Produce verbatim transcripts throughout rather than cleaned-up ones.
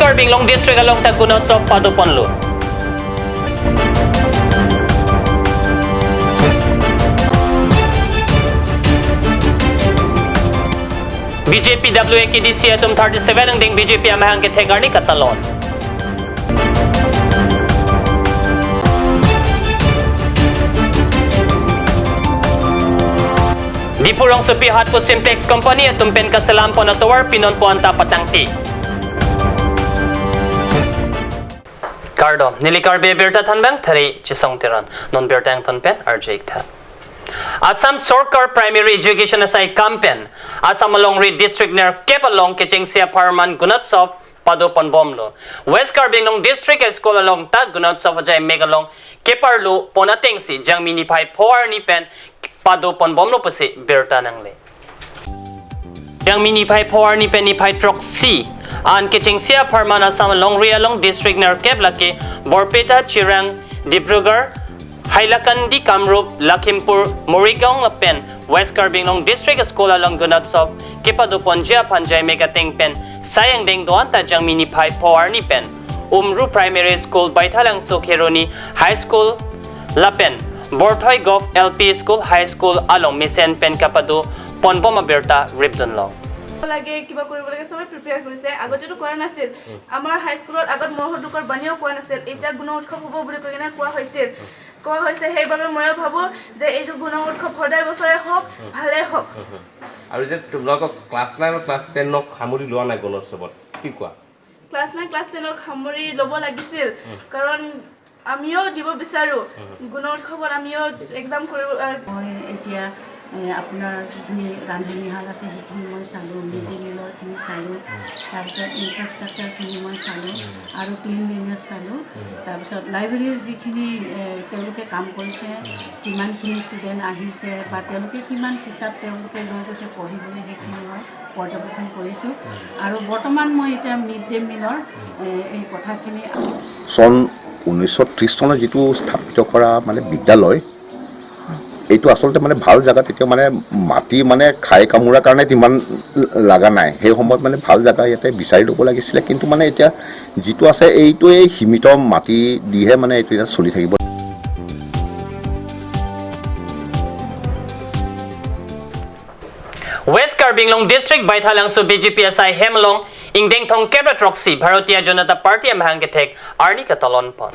Karbi Anglong District along ta Gunotsav padoponlo. B J P W A K D C atum thirty-seven angdeng B J P amahang kethek arni katalon. Diphu rongsopi hatpo Simplex Company atum pen kaselam pon atovarpi nonpu anta patangte. Kardom, neli Karbi Abirta thanbang Thari Chisong Teron, non birta angthon pen arju-ik tha. Assam Sorkar Primary Education asai kam pen Assam alongri district nerkep along kechengsi apharman Gunotsav padoponbomlo. West Karbi Anglong District High School along ta Gunotsav ajai mek along keparlo pon atengsi Jangmi niphai pho arni pen padoponbomlo pusi birta nangle. Jangmi niphai pho arni pen niphai throksi an kechengsi apharman Assam alongri along district nerkep lake Borpeta, Chirang, Dibrugarh, Hailakandi, Kamrup, Lakhimpur, Morigaon lapen West Karbi Anglong District School along Gunotsav kepadoponji aphan ajai mek ateng pen sai angdeng do-an ta Jangmi niphai pho arni pen Umru Primary School, Baithalangso Kheroni High School lapen Borthoi Govt L P School, High School along mesen pen kapadoponbom abirta ripdunlo. লাগে, কিবা কৰিব লাগে, সবে প্ৰিপেয়াৰ কৰিছে। আগতেতো কৰা নাছিল। আমাৰ হাইস্কুলত আগত মহোদয়ৰ বাণীও কোৱা নাছিল, এতিয়া গুণ উৎসৱ হ'ব বুলি কৈ কিনে কোৱা হৈছিল, কোৱা হৈছে। সেইবাবে ময়ো ভাবোঁ যে এইটো গুণ উৎসৱ সদায় বছৰে হওক, ভালে হওক। আৰু যে তোমালোকক ক্লাছ নাইন আৰু ক্লাছ টেনক সামৰি লোৱা নাই গুণোৎসৱত, কি কোৱা? ক্লাছ নাইন, ক্লাছ টেনক সামৰি ল'ব লাগিছিল, কাৰণ আমিও দিব বিচাৰোঁ। গুণ উৎসৱত আমিও এক্সাম কৰিব, আহ, মই এতিয়া, এ, আপোনাৰ যিখিনি ৰান্ধনীশাল আছে, সেইখিনি মই চালোঁ, মিড ডে মিলৰখিনি চালোঁ, তাৰপিছত ইনফ্ৰাষ্ট্ৰাকচাৰখিনি মই চালোঁ আৰু ক্লিনলিনেছ চালোঁ। তাৰপিছত লাইব্ৰেৰীৰ যিখিনি, এ, তেওঁলোকে কাম কৰিছে, কিমানখিনি ষ্টুডেণ্ট আহিছে বা তেওঁলোকে কিমান কিতাপ তেওঁলোকে লৈ গৈছে পঢ়িবলৈ, সেইখিনি মই পৰ্যবেক্ষণ কৰিছোঁ। আৰু বৰ্তমান মই এতিয়া মিড ডে মিলৰ, এ, এই কথাখিনি চন ঊনৈছশ ত্ৰিশ চনত যিটো স্থাপিত কৰা মানে বিদ্যালয়, এইটো আচলতে মানে ভাল জেগাত এতিয়া মানে মাটি মানে খাই কামোৰাৰ কাৰণে ইমান লগা নাই। সেই সময়ত মানে ভাল জেগা ইয়াতে বিচাৰি ল'ব লাগিছিলে, কিন্তু মানে এতিয়া যিটো আছে এইটোৱে সীমিত মাটি দিহে মানে এইটো ইয়াত চলি থাকিব। West Karbi Anglong District Baithalangso B J P asai hem along ingdeng thomkep ra throksi Bharatiya Janata Party amahang kethek arni katalon pon.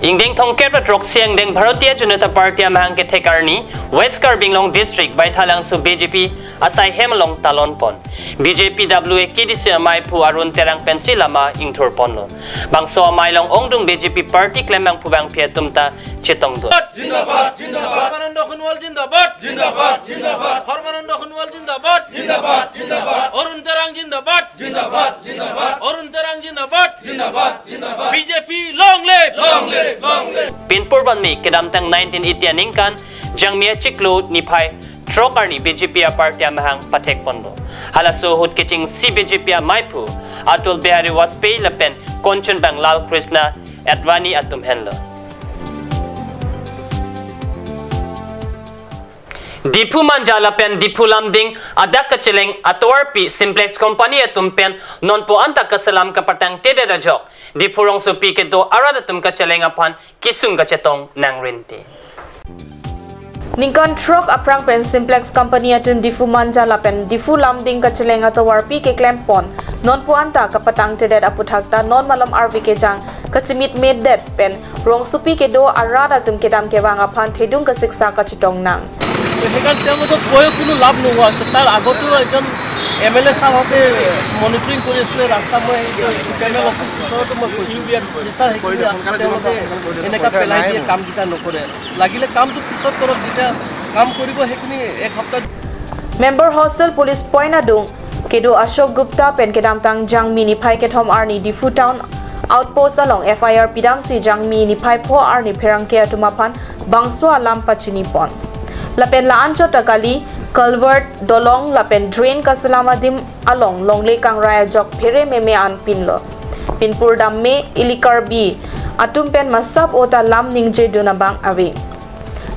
Ingdeng thomkep ra throksi angdeng Bharatiya Janata Party amahang kethek arni West Karbi Anglong District Baithalangso B J P asai hem along talon pon. B J P W A K D C amaiphu Arun Terang pensi lama ingthur ponlo. Bangso amei along ongdung B J P party klembangphu bangpi atum ta chetongdun. Zindabad, zindabad. Parmananda Khanwal zindabad. Zindabad, zindabad. Parmananda Khanwal zindabad. Zindabad, zindabad. Arun Terang zindabad. Zindabad, zindabad. Arun Terang zindabad. Zindabad, zindabad. B J P long live. Long live, long live. Pinpur banmi kedamtang nineteen eighty aningkan Jangmi achiklo niphai throk arni B J P aparty amahang pathek ponlo. Halaso ahut kechengsi B J P amaiphu Atal Bihari Vajpayee lapen Kanchanbang Lal Krishna Advani atum henlo. Diphu Manja lapen Diphu Lumding adak kacheleng atovarpi Simplex Company atum pen nonpu anta kaselam kapatangtedet ajok Diphu rongsopi kedo arat atum kacheleng aphan kesung kachetong nangrinti. Ningkan throk aphrang pen Simplex Company atum Diphu Manja lapen Diphu Lumding kacheleng atovarpi keklem pon nonpu anta kapatangtedet aputhak ta non malom arve kejang kachemitmedet pen rongsopi kedo arat atum kedam kevang aphan thedung kasiksa kachetong nang. তো সেইকাৰণে তেওঁলোকক কৈও কোনো লাভ নোহোৱা হৈছে। তাৰ আগতেও এজন এম এল এ ছাৰহঁতে মনিটৰিং কৰি আছিলে ৰাস্তা, মই C P M L office ওচৰতো মই কৈছোঁ যে ছাৰ, সেইখিনি ৰাস্তা তেওঁলোকে এনেকুৱা পেলাই দিয়ে, কামকেইটা নকৰে। লাগিলে কামটো পিছত কৰক, যেতিয়া কাম কৰিব সেইখিনি এক সপ্তাহ। Member Hostel Police Point adung kedo Ashok Gupta pen kedamtang Jangmi niphai kethom arni Diphu Town Outpost along F I R pidamsi Jangmi niphai pho arni pherangke atum aphan bangso alam pachini pon. Lapen la-anchot ta kali, culvert, dolong lapen drain kaselam adim along longle kangrai ajok phere meme an pinlo. Pinpur damme ili Karbi atum pen masap ota lam ningjedun abang ave.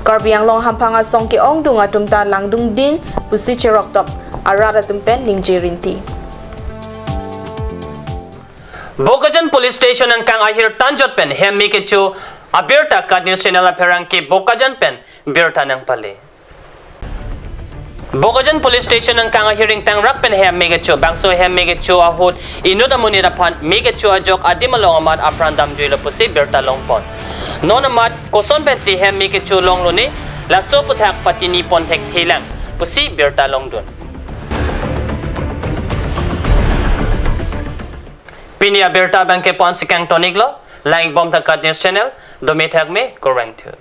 Karbi Anglong hamphang asong ke-ongdung atum ta langdungding pusi cheroktok arat atum pen ningje rinti. Bokajan Police Station angkang ahir tanjot pen hem me kecho abirta KAT News Channel apherangke Bokajan pen birta nangpale. Bokajan Police Station angkang ahir ingtangrak pen hem me kecho, bangso hem me kecho ahut inut amonit aphan me kecho ajok adim along amat apran damjuilo pusi birta longpon. Non amat koson pensi hem me kecho longlone, laso aputhak patini pon thekthelang pusi birta longdun. Pini abirta abangke ponsi kangtoniklo, langibom ta KAT News Channel, dome thakme, kurvangthu.